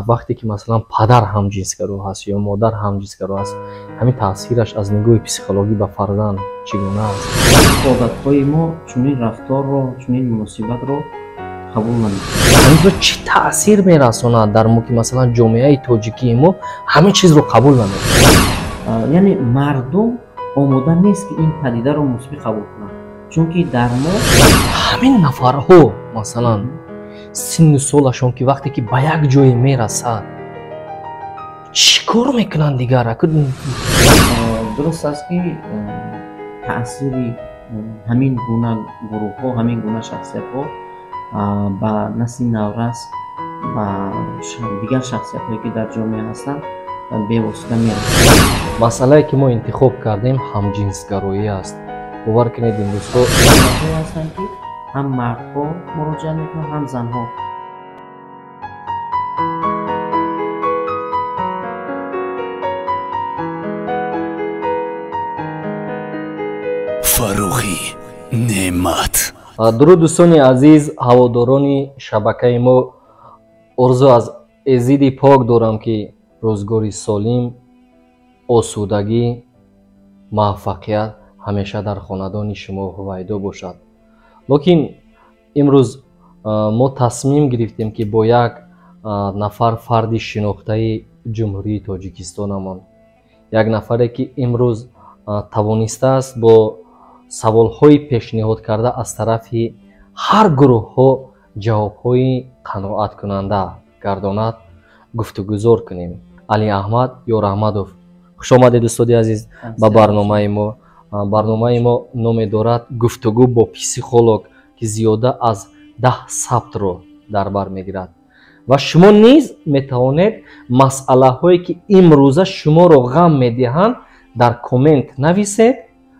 Вақте ки масалан падар ҳамҷинсгаро ҳаст ё модар ҳамҷинсгаро ҳаст, ҳамин таъсираш аз нигоҳи психологӣ ба фарзанд чӣ гуна аст? Одатҳои мо чунин рафторро, чунин муносибатро қабул намекунад. Ҳаминҷо чӣ таъсир мерасонад дар мо, ки масалан ҷомеаи тоҷикии мо ҳамин чизро қабул намекунад? Яъне мардум омода нест, ки ин падидаро мусбӣ қабул кунад, чунки дар мо ҳамин нафарҳо масалан синну солашон ки вақте ки ба як ҷое мерасад, чӣ кор мекунанд дигар? Дуруст аст, ки таъсири ҳамин гуна гурӯҳҳо, ҳамин гуна шахсиятҳо ба насли наврас, ба дигар шахсиятҳое, ки дар ҷомеа ҳастанд, бевосита мерасад. Масъалае, ки мо интихоб кардем, ҳамҷинсгароӣ аст. Бовар кунед, имрӯзҳо ҳастанд, ки ҳам мардҳо муроҷиат мекунанд, ҳам занҳо. Фаррухӣ Неъмат. Дуруд, дӯстони азиз, ҳаводорони шабакаи мо. Орзу аз эзиди пок дорам, ки рӯзгори солим, осудагӣ, муваффақият ҳамеша дар хонадони шумо ҳувайдо бошад. Лекин имрӯз мо тасмим гирифтем, ки бо як нафар фарди шинохтаи Ҷумҳурии Тоҷикистонамон, як нафаре, ки имрӯз тавонистааст бо саволҳои пешниҳод карда аз тарафи ҳар гурӯҳҳо ҷавобҳои қаноаткунанда гардонад, гуфтугузор кунем. Али Аҳмад Ёраҳмадов, хуш омадед, устоди азиз, ба барномаи мо. Барномаи мо номе дорад «Гуфтугӯ бо психолог», ки зиёда аз 10 сабтро дар бар мегирад, ва шумо низ метавонед масъалаҳое, ки имрӯза шуморо ғам медиҳанд, дар коммент нависед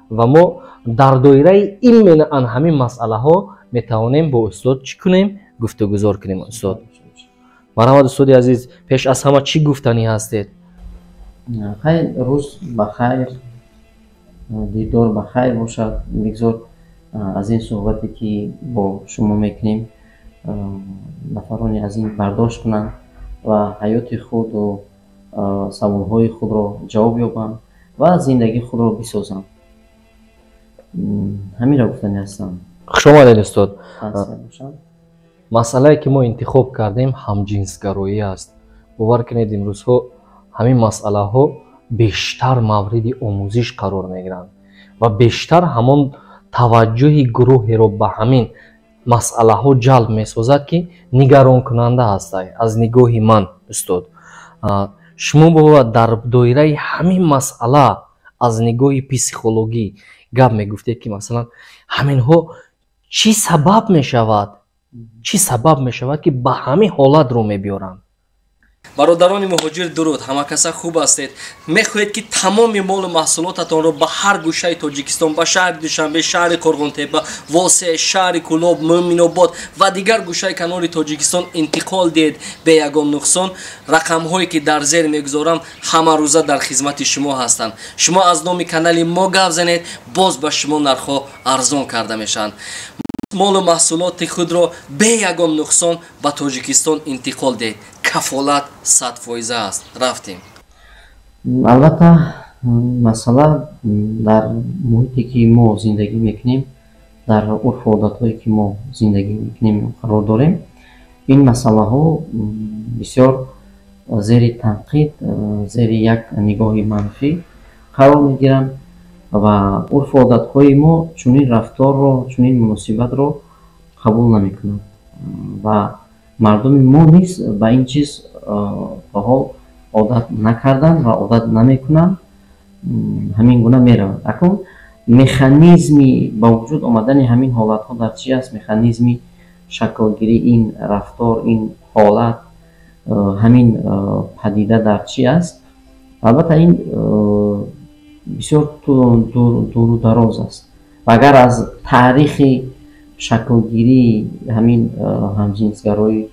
ва мо дар доираи именно ан ҳамин масъалаҳо метавонем бо устод чӣ кунем? Гуфтугузор кунем. Устод, марҳамат. Устоди азиз, пеш аз ҳама чӣ гуфтанӣ ҳастед? Хайр, рӯз ба хайр, дидор ба хайр бошад. Бигзор аз ин суҳбате, ки бо шумо мекунем, нафароне аз ин бардошт кунанд ва ҳаёти худу саволҳои худро ҷавоб ёбанд ва зиндагии худро бисозанд. Ҳаминро гуфтанӣ ҳастам. Хуш омадед, устод. Масъалае, ки мо интихоб кардем, ҳамҷинсгароӣ аст. Бовар кунед, имрӯзҳо ҳамин масъалаҳо бештар мавриди омӯзиш қарор мегиранд ва бештар ҳамон таваҷҷӯҳи гурӯҳеро ба ҳамин масъалаҳо ҷалб месозад, ки нигаронкунанда ҳастанд аз нигоҳи ман. Устод, шумо бояд дар доираи ҳамин масъала аз нигоҳи психологӣ гап мегуфтед, ки масалан ҳаминҳо чӣ сабаб мешавад, чӣ сабаб мешавад, ки ба ҳамин ҳолат рӯ мебиёранд? Бародарони муҳоҷир, дуруд, ҳамакаса хуб ҳастед? Мехоҳед, ки тамоми молу маҳсулотатонро ба ҳар гӯшаи Тоҷикистон, ба шаҳри Душанбе, шаҳри Қурғонтепа, Восе, шаҳри Кӯлоб, Мӯминобод ва дигар гӯшаи канори Тоҷикистон интиқол диҳед бе ягон нуқсон? Рақамҳое, ки дар зер мегузорам, ҳамарӯза дар хизмати шумо ҳастанд. Шумо аз номи канали мо гап занед, боз ба шумо нархҳо арзон карда мешаванд. Молу маҳсулоти худро бе ягон нуқсон ба Тоҷикистон интиқол диҳед, кафолат 100% аст. Рафтем. Албатта, масъала дар муҳите, ки мо зиндагӣ мекунем, дар урфу одатҳое, ки мо зиндагӣ мекунем, қарор дорем. Ин масъалаҳо бисёр зери танқид, зери як нигоҳи манфӣ қарор мегиранд ва урфу одатҳои мо чунин рафторро, чунин муносибатро қабул намекунанд ва мардуми мо низ ба ин чиз то ҳол одат накарданд ва одат намекунанд, ҳамин гуна меравад. Акнун механизми ба вуҷуд омадани ҳамин ҳолатҳо дар чи аст? Механизми шаклгирии ин рафтор, ин ҳолат, ҳамин падида дар чи аст? Албатта, ин бисёр дуру дароз аст ва агар аз таърихи шаклгирии ҳамин ҳамҷинсгароӣ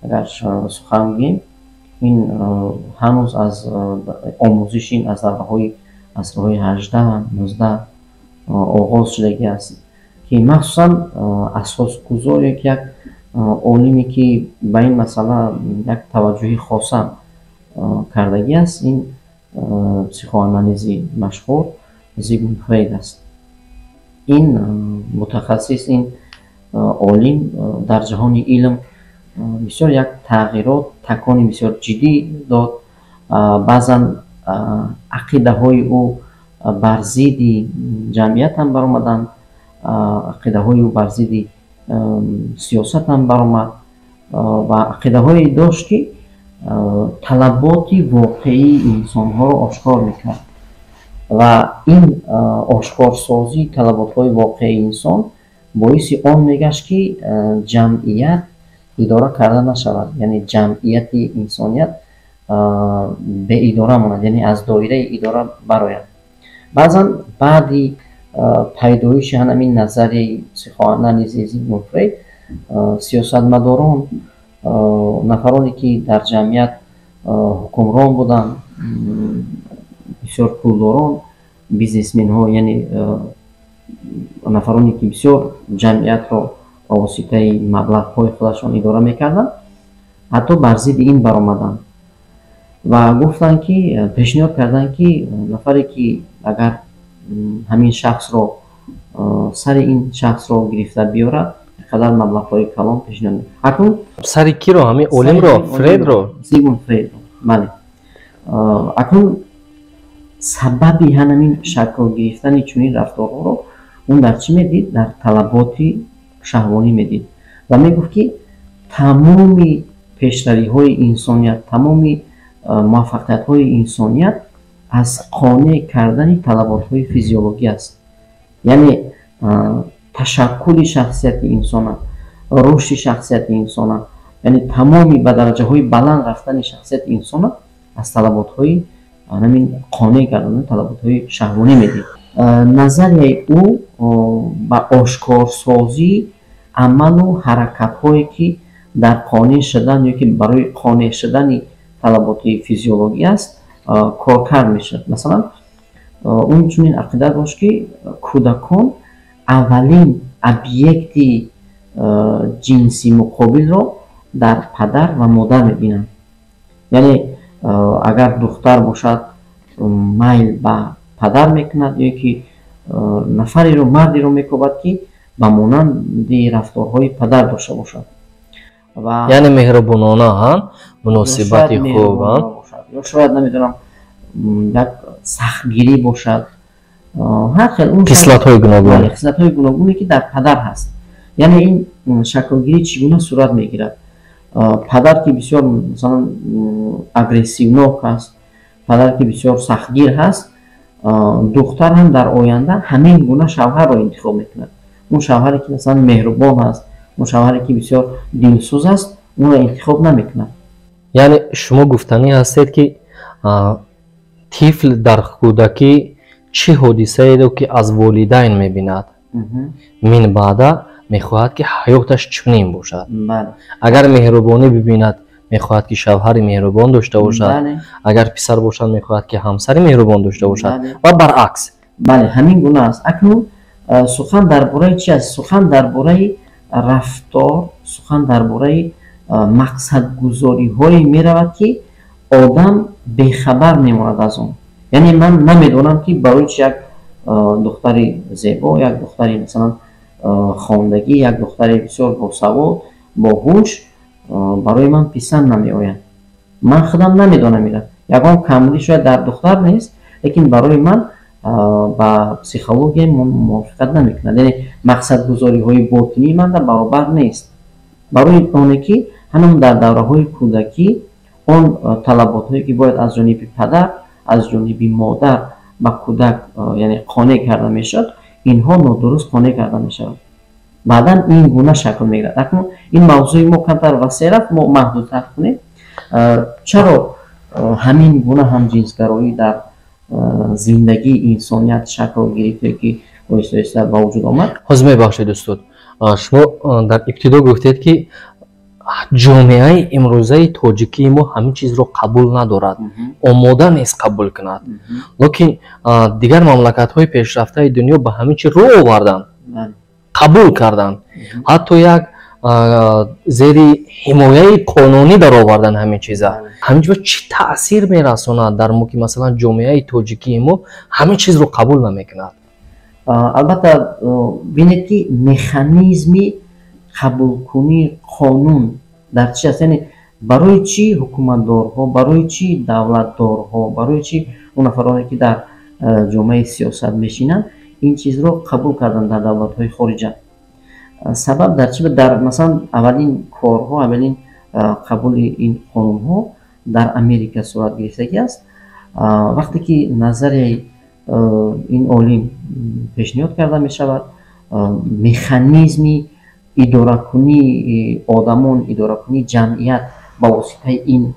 агар сухан гӯем, ин ҳанӯз аз омӯзиши ин аз давраҳои асрҳои 18, 19 оғоз шудагӣ аст, ки махсусан асосгузор, як Олиме ки ба ин масъала як таваҷҷӯҳи хоса кардагӣ аст, ин психоанализи машҳур Зигмунд Фрейд аст. Ин мутахассис, ин олим дар ҷаҳони илм бисёр як тағйирот, такони бисёр ҷиддӣ дод. Баъзан ақидаҳои ӯ бар зидди ҷамъият ҳам баромаданд, ақидаҳои ӯ бар зидди сиёсат ҳам баромад ва ақидаҳое дошт, ки талаботи воқеии инсонҳоро ошкор мекард ва ин ошкорсозии талаботҳои воқеии инсон боиси он мегашт, ки ҷамъият идора карда нашавад, яъне ҷамъияти инсоният беидора монад, яъне аз доираи идора барояд. Баъзан баъди пайдоиши ҳамин назарияи психоанализи Зигмунд Фрейд сиёсатмадорон, нафароне ки дар ҷамъият ҳукмрон буданд, бисёр пулдорон, бизнесменҳо, яъне нафароне ки бисёр ҷамъиятро ба воситаи маблағҳои худашон идора мекарданд, ҳатто бар зидди ин баромаданд ва гуфтанд, ки пешниҳод карданд, ки нафаре ки агар ҳамин шахсро, сари ин шахсро гирифта биёрад, қадар маблағҳои калон пешниҳод. Акнун сари киро? Ҳамин олимро, Фрейдро? Зигмунд Фрейдро, бале. Акнун сабаби ҳамин шакл гирифтани чунин рафторҳоро он дар чӣ медид? Дар талаботи шаҳвонӣ медид ва мегуфт, ки тамоми пешравиҳои инсоният, тамоми муваффақиятҳои инсоният аз қонеъ кардани талаботҳои физиологӣ аст, яъне ташаккули шахсияти инсона, рушди шахсияти инсона, яъне тамоми ба дараҷаҳои баланд рафтани шахсияти инсона аз талаботҳои ҳамин қонеъ кардани талаботҳои шаҳвонӣ медид. Назарияи ӯ ба ошкорсозии амалу ҳаракатҳое ки дар қонеъ шудан ё ки барои қонеъ шудани талаботи физиологӣ аст, коркард мешавад. Масалан, ӯ чунин ақида дошт, ки кӯдакон аввалин объекти ҷинси муқобилро дар падар ва модар мебинанд, яъне агар духтар бошад, майл ба падар мекунад ё ки нафареро, мардеро мекобад, ки ба монанди рафторҳои падар дошта бошад. Яъне меҳрубонона, муносибати хуб. Ё шояд, намедонам, як сахтгирӣ бошад, ҳар хел хислатҳои гуногун. Хислатҳои гуногуне ки дар падар ҳаст. Яъне ин шаклгирӣ чӣ гуна сурат мегирад? Падар ки бисёр, масалан, агрессивнок аст, падар ки бисёр сахтгир ҳаст, духтар ҳам дар оянда ҳамин гуна шавҳарро интихоб мекунад. Он шавҳаре ки, масалан, меҳрубон ҳаст, он шавҳаре ки бисёр дилсӯз аст, онро интихоб намекунад. Яъне шумо гуфтанӣ ҳастед, ки тифл дар кӯдакӣ чӣ ҳодисаеро ки аз волидайн мебинад, минбаъда мехоҳад, ки ҳаёташ чунин бошад. Агар меҳрубонӣ бибинад, мехоҳад, ки шавҳари меҳрубон дошта бошад, агар писар бошад, мехоҳад, ки ҳамсари меҳрубон дошта бошад ва баръакс. Бале, ҳамин гуна аст. Акнун сухан дар бораи чи аст? Сухан дар бораи рафтор, сухан дар бораи мақсадгузориҳое меравад, ки одам бехабар мемонад аз он. Яъне ман намедонам, ки барои чи як духтари зебо, як духтари, масалан, хондагӣ, як духтари бисёр босавод, боҳуш барои ман писанд намеояд. Ман худам намедонам, ира ягон камбудӣ шояд дар духтар нест, лекин барои ман ба психология мувофиқат намекунад, яъне мақсадгузориҳои ботинии ман баробар нест. Барои оне ки ҳамон дар давраҳои кӯдакӣ он талаботҳое ки бояд аз ҷониби падар, аз ҷониби модар ба кӯдак, яъне қонеъ карда мешавад, инҳо нодуруст қонеъ карда мешавад, баъдан ин гуна шакл мегирад. Акнун ин мавзӯи мо камтар васеъ рафт, мо маҳдудтар кунем. Чаро ҳамин гуна ҳамҷинсгароӣ дар зиндагии инсоният шакл гирифт ё ки оҳиста оҳиста ба вуҷуд омад? Ҳозир, мебахшед, устод, шумо дар ибтидо гуфтед, ки ҷомеаи имрӯзаи тоҷикии мо ҳамин чизро қабул надорад, омода нест қабул кунад, лекин дигар мамлакатҳои пешрафтаи дунё ба ҳамин чиз рӯ оварданд, қабул карданд, ҳатто як Зери ҳимояи қонунӣ даровардан ҳамин чиза, ҳамин чиз чӣ таъсир мерасонад дар мо, ки масалан ҷомеаи тоҷикии мо ҳамин чизро қабул намекунад? Албатта, бинед, ки механизми қабулкунии қонун дар чи аст, яъне барои чӣ ҳукуматдорҳо, барои чӣ давлатдорҳо, барои чӣ он нафароне, ки дар ҷомеаи сиёсат мешинанд, ин чизро қабул карданд дар давлатҳои хориҷа. Сабаб дар чи? Дар масалан аввалин корҳо, аввалин қабули ин қонунҳо дар Америка сурат гирифтагӣ аст. Вақте ки назарияи ин олим пешниҳод карда мешавад, механизми идоракунии одамон, идоракунии ҷамъият ба воситаи ин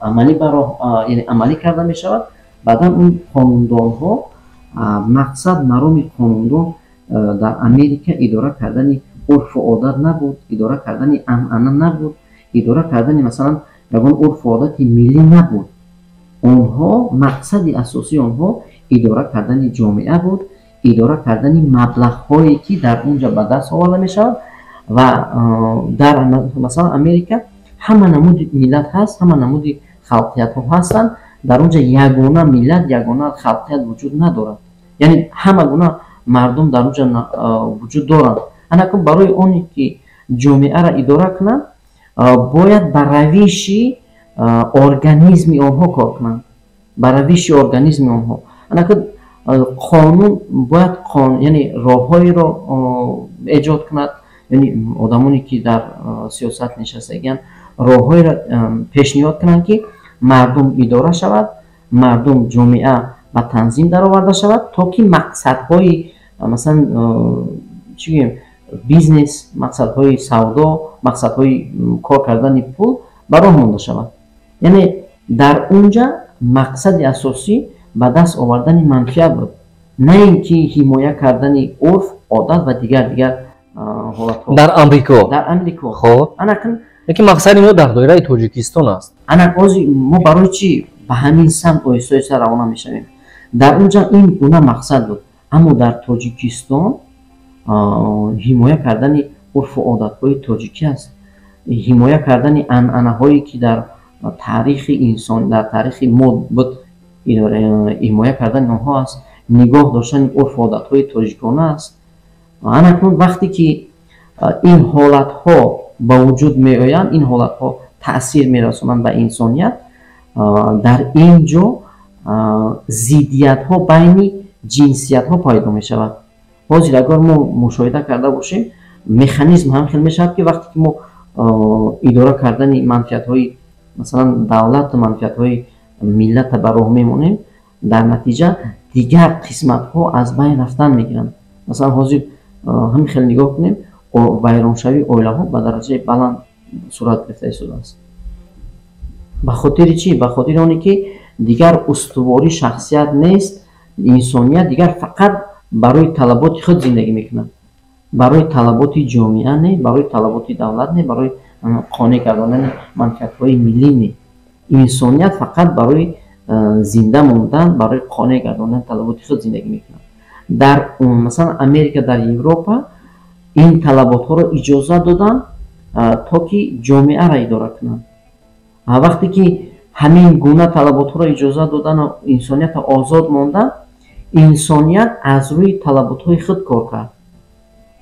амалӣ бароҳ, яъне амалӣ карда мешавад. Баъдан он қонундонҳо, мақсад, мароми қонундон дар Америка идора кардани урфу одат набуд, идора кардани анъана набуд, идора кардани масалан ягон урфу одати миллӣ набуд. Онҳо, мақсади асосии онҳо идора кардани ҷомеа буд, идора кардани маблағҳое, ки дар он ҷо ба даст оварда мешавад. Ва дар масалан Америка ҳама намуди миллат ҳаст, ҳама намуди халқиятҳо ҳастанд. Дар он ҷо ягона миллат, ягона халқият вуҷуд надорад, яъне ҳама гуна мардум дар он ҷо вуҷуд доранд. Анакун барои оне ки ҷомеаро идора кунанд, бояд ба равиши организми онҳо кор кунанд, ба равиши организми онҳо. Анакун қонун бояд, яъне роҳҳоеро эҷод кунад, яъне одамоне, ки дар сиёсат нишастагианд, роҳҳоеро пешниҳод кунанд, ки мардум идора шавад, мардум, ҷомеа ба танзим дароварда шавад, то ки мақсадҳои масалан, чӣ гӯем, бизнес, мақсадҳои савдо, мақсадҳои кор кардани пул ба роҳ монда шавад. Яъне дар он ҷа мақсади асосӣ ба даст овардани манфиат буд, на ин ки ҳимоя кардани урф, одат ва дигар дигар ҳолатҳо. Дар Амрико? Дар Амрико. Хоб, анакун лекин мақсади мо дар доираи Тоҷикистон аст. Ана ози мо барои чӣ ба ҳамин самт оҳиста оҳиста равона мешавем? Дар он ҷа ин гуна мақсад буд, аммо дар Тоҷикистон ҳимоя кардани урфу одатҳои тоҷикӣ аст, ҳимоя кардани анъанаҳое, ки дар таърихи инсон, дар таърихи мо буд, ҳимоя кардани онҳо аст, нигоҳ доштани урфу одатҳои тоҷикона аст. Анакнун вақте ки ин ҳолатҳо ба вуҷуд меоянд, ин ҳолатҳо таъсир мерасонанд ба инсоният, дар ин ҷо зиддиятҳо байни ҷинсиятҳо пайдо мешавад. Ҳозир агар мо мушоҳида карда бошем, механизм ҳам хел мешавад, ки вақте ки мо идора кардани манфиатҳои масалан давлату манфиатҳои миллата ба роҳ мемонем, дар натиҷа дигар қисматҳо аз байн рафтан мегиранд. Масалан, ҳозир ҳамин хел нигоҳ кунем, вайроншавии оилаҳо ба дараҷаи баланд сурат гирифта истодааст. Ба хотири чӣ? Ба хотири оне ки дигар устувории шахсият нест, инсоният дигар фақат барои талаботи худ зиндагӣ мекунад, барои талаботи ҷомеа не, барои талаботи давлат не, барои қонеъ гардондани манфиатҳои миллӣ не. Инсоният фақат барои зинда мондан, барои қонеъ гардондани талаботи худ зиндагӣ мекунад. Дар масалан Америка, дар Европа ин талаботҳоро иҷозат доданд, то ки ҷомеаро идора кунанд. Вақте ки ҳамин гуна талаботҳоро иҷозат додану инсониятро озод мондан, инсоният аз рӯи талаботҳои худ кор кард.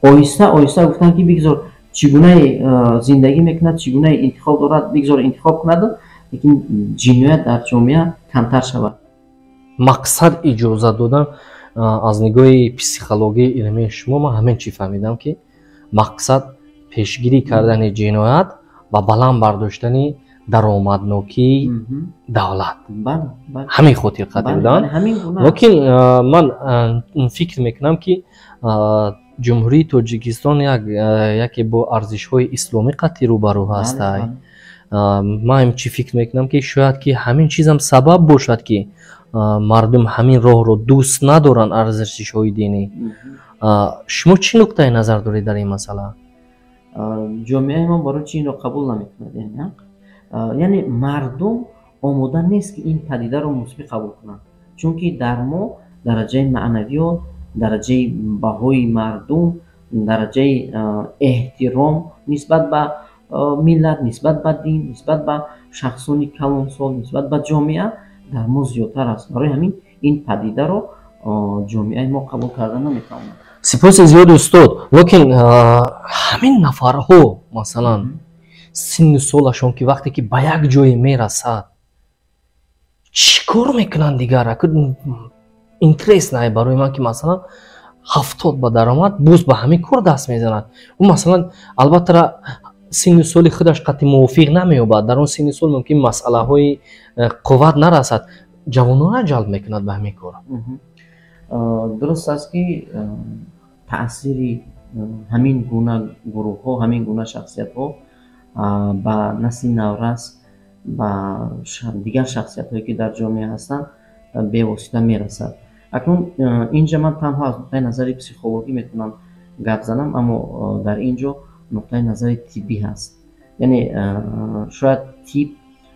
Оҳиста оҳиста гуфтанд, ки бигзор чӣ гунае зиндагӣ мекунад, чӣ гунае интихоб дорад, бигзор интихоб кунад, лекин ҷиноят дар ҷомеа камтар шавад. Мақсад иҷозат додан, аз нигоҳи психологияи илмии шумо ман ҳамин чӣ фаҳмидам, ки мақсад пешгирӣ кардани ҷиноят ва баланд бардоштани даромаднокии давлат, ҳамин хотир қадр буданд. Лекин ман фикр мекунам, ки Ҷумҳурии Тоҷикистон яке бо арзишҳои исломӣ қатъӣ рӯбарӯ ҳастай. Ман чӣ фикр мекунам, ки шояд ки ҳамин чизам сабаб бошад, ки мардум ҳамин роҳро дӯст надоранд, арзишҳои динӣ. Шумо чӣ нуқтаи назар доред дар ин масъала? Ҷомеаи мо барои чӣ инро қабул намекунад? Яъне мардум омода нест, ки ин падидаро мусбӣ қабул кунанд, чунки дар мо дараҷаи маънавиёт, дараҷаи баҳои мардум, дараҷаи эҳтиром нисбат ба миллат, нисбат ба дин, нисбат ба шахсони калонсол, нисбат ба ҷомеа дар мо зиёдтар аст. Барои ҳамин ин падидаро ҷомеаи мо қабул карда наметавонад. Сипоси зиёд, устод. Лекин ҳамин нафарҳо, масалан, синну солашон ки вақте ки ба як ҷое мерасад, чӣ кор мекунанд дигар? Интерес най барои ман ки, масалан, 70 ба даромад, боз ба ҳамин кор даст мезанад. Ӯ, масалан, албатта, синну соли худаш қатъи мувофиқ намеёбад. Дар он синну сол мумкин масъалаҳои қувват нарасад, ҷавононро ҷалб мекунад ба ҳамин кор. Дуруст аст, ки таъсири ҳамин гуна гурӯҳҳо, ҳамин гуна шахсиятҳо ба насли наврас, ба дигар шахсиятҳое, ки дар ҷомеа ҳастанд, бевосита мерасад. Акнун инҷа ман танҳо аз нуқтаи назари психологӣ метавонам гап занам, аммо дар ин ҷо нуқтаи назари тиббӣ ҳаст. Яъне шояд тиб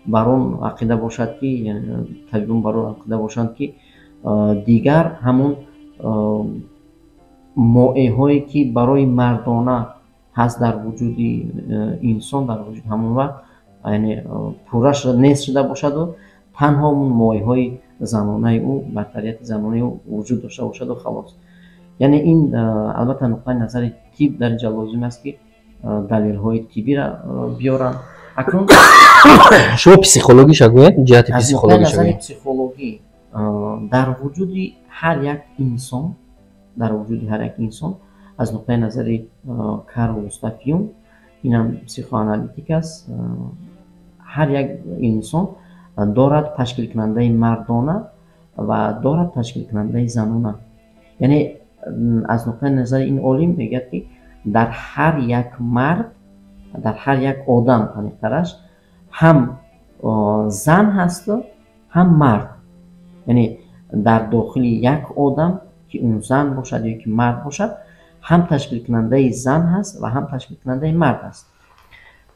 бар он ақида бошад, ки табибон бар он ақида бошанд, ки дигар ҳамон моеъҳое, ки барои мардона ҳаст дар вуҷуди инсон, дар вуҷуди ҳамон вақт, яъне пурра нест шуда бошаду танҳо он моеъҳои занонаи ӯ, бартарияти занонаи ӯ вуҷуд дошта бошаду халос. Яъне ин, албатта, нуқтаи назари тиб дар инҷа лозим аст, ки далелҳои тиббиро биёранд. Акнун шумо психологиша гӯед, ҷиҳати аз нуқтаи назари психологӣ, дар вуҷуди ҳар як инсон, дар вуҷуди ҳар як инсон, аз нуқтаи назари Карл Густав Юнг, инам психоаналитик аст, ҳар як инсон дорад ташкилкунандаи мардона ва дорад ташкилкунандаи занона. Яъне аз нуқтаи назари ин олим мегӯяд, ки дар ҳар як мард, дар ҳар як одам, аниқтараш, ҳам зан ҳасту ҳам мард. Яъне дар дохили як одам, ки он зан бошад ё ки мард бошад, ҳам ташкилкунандаи зан ҳаст ва ҳам ташкилкунандаи мард аст.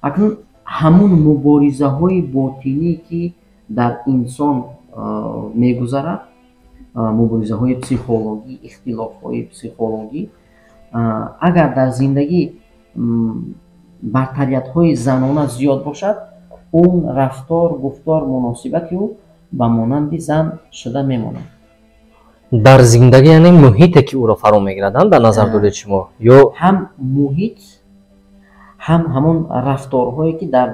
Акнун ҳамун муборизаҳои ботинӣ, ки дар инсон мегузарад, муборизаҳои психологӣ, ихтилофҳои психологӣ, агар дар зиндагӣ бартариятҳои занона зиёд бошад, он рафтор, гуфтор, муносибати ӯ ба монанди зан шуда мемонад. Дар зиндагӣ, яъне муҳите, ки ӯро фаро мегирад, дар назар доред шумо ё? Ҳам муҳит, ҳам ҳамон рафторҳое, ки дар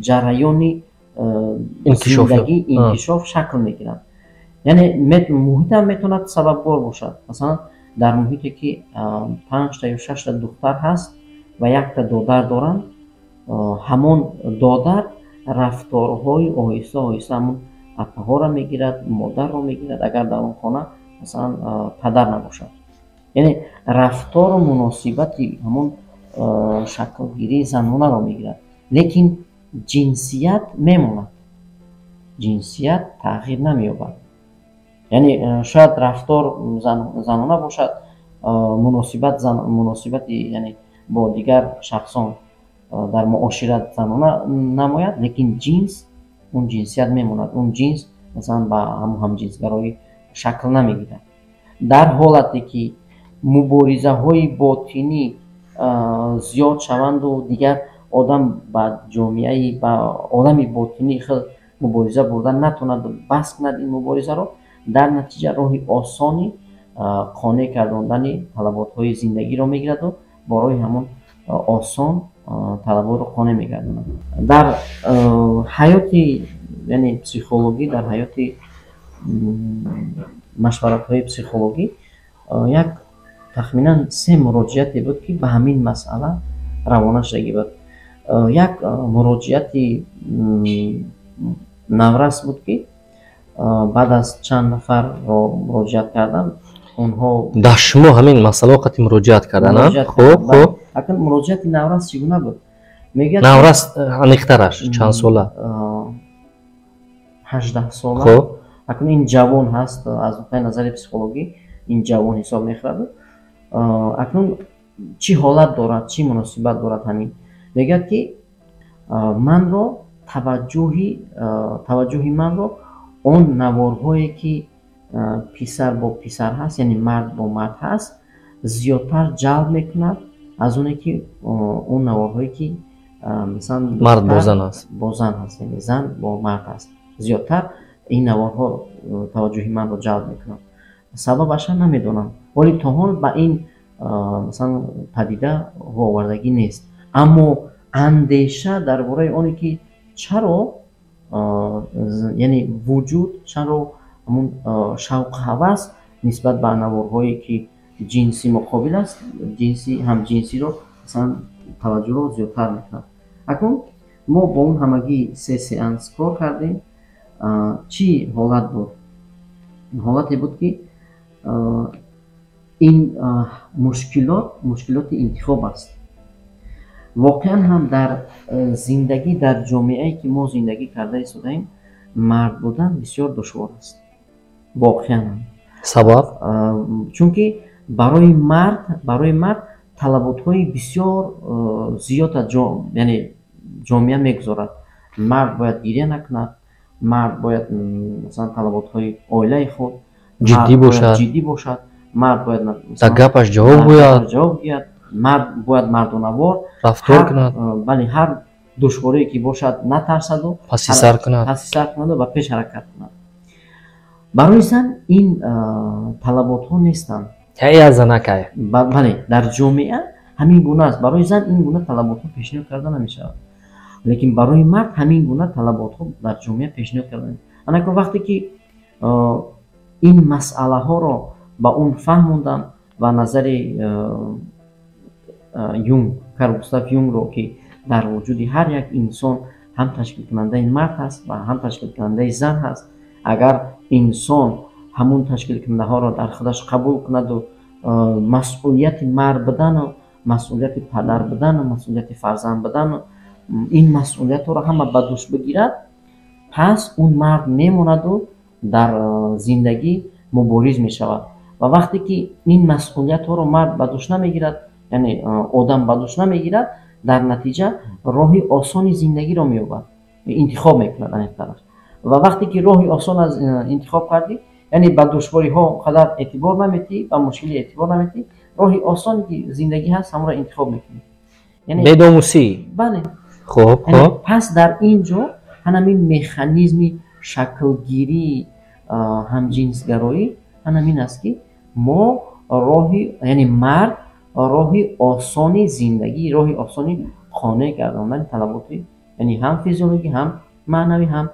ҷараёни зиндагӣ инкишоф шакл мегирад. Яъне муҳитам метавонад сабабгор бошад. Масалан, дар муҳите, ки панҷта ё шашта духтар ҳаст ва якта додар доранд, ҳамон додар рафторҳои оҳиста оҳиста ҳамон апаҳоро мегирад, модарро мегирад, агар дар он хона, масалан, падар набошад. Яъне рафтору муносибати ҳамон шаклгирии занонаро мегирад, лекин ҷинсият мемонад, ҷинсият тағйир намеёбад. Яъне шояд рафтор занона бошад, муносибат, муносибати, яъне бо дигар шахсон дар муошират занона намояд, лекин ҷинс, он ҷинсият мемонад. Он ҷинс, масалан, ба ҳамон ҳамҷинсгароӣ шакл намегирад. Дар ҳолате, ки муборизаҳои ботинӣ зиёд шаванду дигар одам ба ҷомеаи, ба олами ботинии худ мубориза бурда натавонад, бас кунад ин муборизаро, дар натиҷа роҳи осони қонеъ гардондани талаботҳои зиндагиро мегираду бо роҳи ҳамон осон талаботро қонеъ мегардонад. Дар ҳаёти, яъне психологӣ, дар ҳаёти машваратҳои психологӣ як тахминан се муроҷиате буд, ки ба ҳамин масъала равона шудагӣ буд. Як муроҷиати наврас буд, ки баъд аз чанд нафарро муроҷиат кардам, онҳо Дар шумо ҳамин масъала вақте муроҷиат кардан? Хуб, хуб. Акнун муроҷиати наврас чӣ гуна буд? Мегӯяд Наврас, аниқтараш, чанд сола? 18 сола. Акнун ин ҷавон ҳаст, аз нуқтаи назари психологӣ ин ҷавон ҳисоб мехӯрад. Акнун чӣ ҳолат дорад, чӣ муносибат дорад ҳамин? Мегӯяд, ки манро таваҷҷӯҳи манро он наворҳое, ки писар бо писар ҳаст, яъне мард бо мард ҳаст, зиёдтар ҷалб мекунад. Аз оне ки он наворҳое ки масалан мард бо зан аст, бо зан ҳаст, яъне зан бо мард аст, зиёдтар ин наворҳо таваҷҷӯҳи манро ҷалб мекунанд. Сабабаша намедонам, вале то ҳол ба ин масалан падида овардагӣ нест. Аммо андеша дар бораи оне ки чаро, яъне вуҷуд, чаро ҳамун шавқу ҳавас нисбат ба наворҳое ки ҷинси муқобил аст, ҷинси ҳамҷинсиро масалан таваҷҷӯҳро зиёдтар мекунад. Акнун мо бо он ҳамагӣ се сеанс кор кардем. Чӣ ҳолат буд? Ҳолате буд ки ин мушкилот мушкилоти интихоб аст. Воқеан ҳам дар зиндагӣ, дар ҷомеае ки мо зиндагӣ карда истодаем, мард будан бисёр душвор аст. Воқеан ҳам. Сабаб? Чунки барои мард талаботҳои бисёр зиёд яъне ҷомеа мегузорад. Мард бояд гиря накунад, мард бояд масалан талаботҳои оилаи худ ҷиддӣ бошад, ҷиддӣ бошад, мард бояд дар гапаш ҷавоб гӯяд, мард бояд мардонавор рафтор кунад, бале, ҳар душворие ки бошад натарсаду паси сар кунад, паси сар кунаду ба пеш ҳаракат кунад. Барои зан ин талаботҳо нестанд. Я занакай. Бале, дар ҷомеа ҳамин гуна аст. Барои зан ин гуна талаботҳо пешниҳод карда намешавад, лекин барои мард ҳамин гуна талаботҳо дар ҷомеа пешниҳод карда намешавад. Анакун вақте ки ин масъалаҳоро ба он фаҳмондам ва назари Юнг, Карл Густав Юнгро, ки дар вуҷуди ҳар як инсон ҳам ташкилкунандаи мард ҳаст ва ҳам ташкилкунандаи зан ҳаст, агар инсон ҳамун ташкилкунандаҳоро дар худаш қабул кунаду масъулияти мард будану масъулияти падар будану масъулияти фарзанд будану ин масъулиятҳоро ҳама ба дӯш бигирад, пас он мард мемонаду дар зиндагӣ мубориз мешавад. Ва вақте ки ин масъулиятҳоро мард ба дӯш намегирад, яъне одам ба дӯш намегирад, дар натиҷа роҳи осони зиндагиро меёбад, интихоб мекунад аниқтараш. Ва вақте ки роҳи осон аз интихоб кардӣ, яъне ба душвориҳо қадар эътибор наметиҳӣ, ба мушкилӣ эътибор наметиҳӣ, роҳи осоне ки зиндагӣ ҳаст ҳамонро интихоб мекунӣ. Бедомусӣ. Бале. Хуб, хуб. Пас дар ин ҷо ҳанамин механизми шаклгирии ҳамҷинсгароӣ ҳанамин аст, ки мо роҳи, яъне мард роҳи осони зиндагӣ, роҳи осони қонеъ гардондани талаботи, яъне ҳам физиологӣ, ҳам маънавӣ, ҳам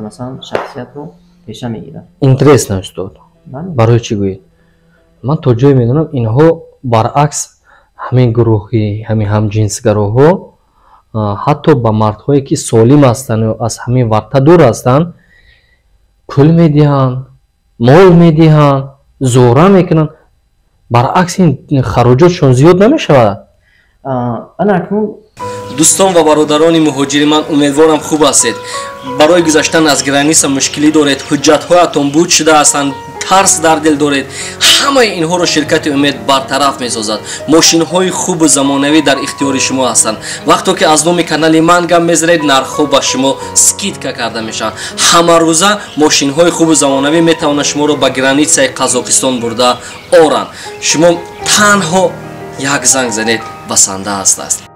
масалан шахсиятро пеша мегирад. Интересно, устод. Барои чӣ гӯед? Ман то ҷое медонам, инҳо баръакс ҳамин гурӯҳи ҳамин ҳамҷинсгароҳо ҳатто ба мардҳое ки солим ҳастанд аз ҳамин варта дур ҳастанд пул медиҳанд, мол медиҳанд, зӯра мекунанд. Баръакс ин хароҷотшон зиёд намешавад. Ана акнун дӯстон ва бародарони муҳоҷири ман, умедворам хуб ҳастед. Барои гузаштан аз граница мушкилӣ доред, ҳуҷҷатҳоятон буд шуда ҳастанд, тарс дар дил доред, ҳамаи инҳоро ширкати Умед бартараф месозад. Мошинҳои хубу замонавӣ дар ихтиёри шумо ҳастанд. Вақто ки аз номи канали ман гап мезанед, нархҳо ба шумо скидка карда мешаванд. Ҳамарӯза мошинҳои хубу замонавӣ метавонанд шуморо ба границаи Қазоқистон бурда оранд. Шумо танҳо як занг занед, басанда ҳастааст.